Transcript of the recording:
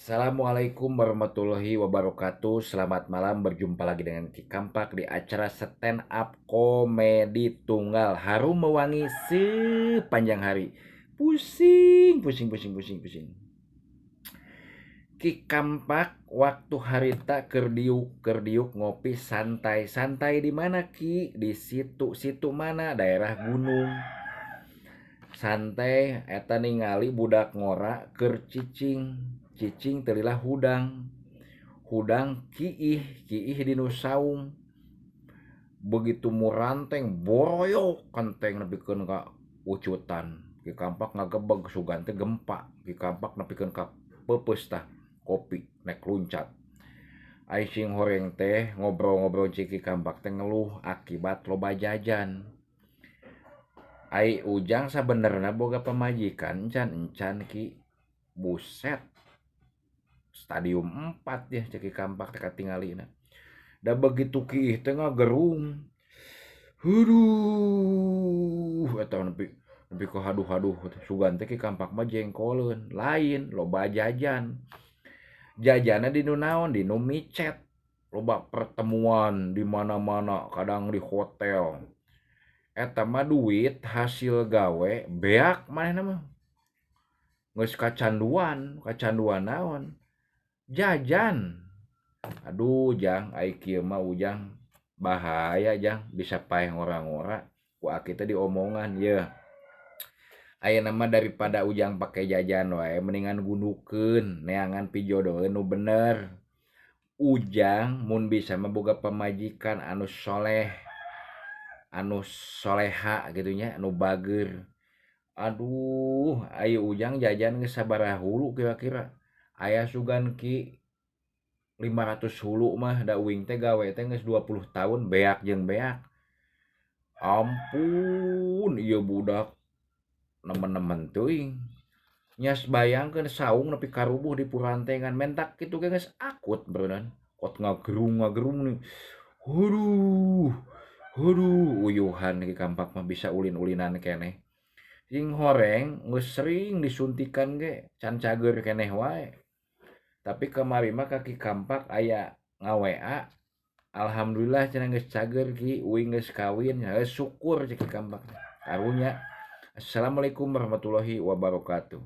Assalamualaikum warahmatullahi wabarakatuh. Selamat malam, berjumpa lagi dengan Ki Kampak di acara stand up komedi tunggal harum mewangi sepanjang hari. Pusing, pusing, pusing, pusing, pusing. Ki Kampak waktu harita keur diuk, keur diuk ngopi santai. Santai di mana, Ki? Di situ. Situ mana? Daerah gunung. Santai eta ningali budak ngora keur cicing. Cicing teu lila hudang. Hudang kiih, kiih dinu saung. Begitu muranteng boroyok kenteng nepikeun ka ucutan. Ki Kampak ngagebeg sugan teh gempa. Ki Kampak nepikeun ka peupeus tah kopi nek luncat. Ai sing horeng teh ngobrol-ngobrol jeung Ki Kampak teh ngeluh akibat loba jajan. Ai Ujang sabenerna boga pamajikan encan encan Ki. Buset. Stadium 4 ya cek Ki Kampak teh katingalina. Da begitu kiih teh ngagerung. Huduh eta nepi nepi ka haduh-haduh sugan teh Ki Kampak mah jengkoleun, lain loba jajan. Jajanna di nu naon? Di nu micet. Loba pertemuan di mana-mana, kadang di hotel. Eta mah duit hasil gawe beak manehna mah. Geus kacanduan, kacanduan naon? Jajan. Aduh Jang, ai kieu mah Ujang bahaya Jang, bisa paeh ngora-ngora ku aki teh diomongan yeuh. Ayeuna mah daripada Ujang pake jajan wae mendingan gundukeun neangan pijodoheun nu bener. Ujang mun bisa mah boga pamajikan anu soleh, anu soleha kitu nya, anu bageur. Aduh, ai Ujang jajan geus sabaraha hulu kira-kira. Aya sugan Ki 500 hulu mah da uing teh gawe teh geus 20 tahun beak jeung beak. Ampun ieu budak nemen-nemen teuing. Nyas bayangkeun saung nepi ka rubuh di purantengan mentak kitu ge geus akut beureunan. Kot ngagerung-ngagerung nih. Huduh, huduh uyuhan Ki Kampak mah bisa ulin-ulinan keneh. Sing horeng geus sering disuntikan ge can cager keneh wae. Tapi kamari mah ka Ki Kampak aya nga-WA, alhamdulillah cenah geus cager Ki, uing geus kawin, heuh syukur cek Ki Kampak. Karunya. Assalamualaikum warahmatullahi wabarakatuh.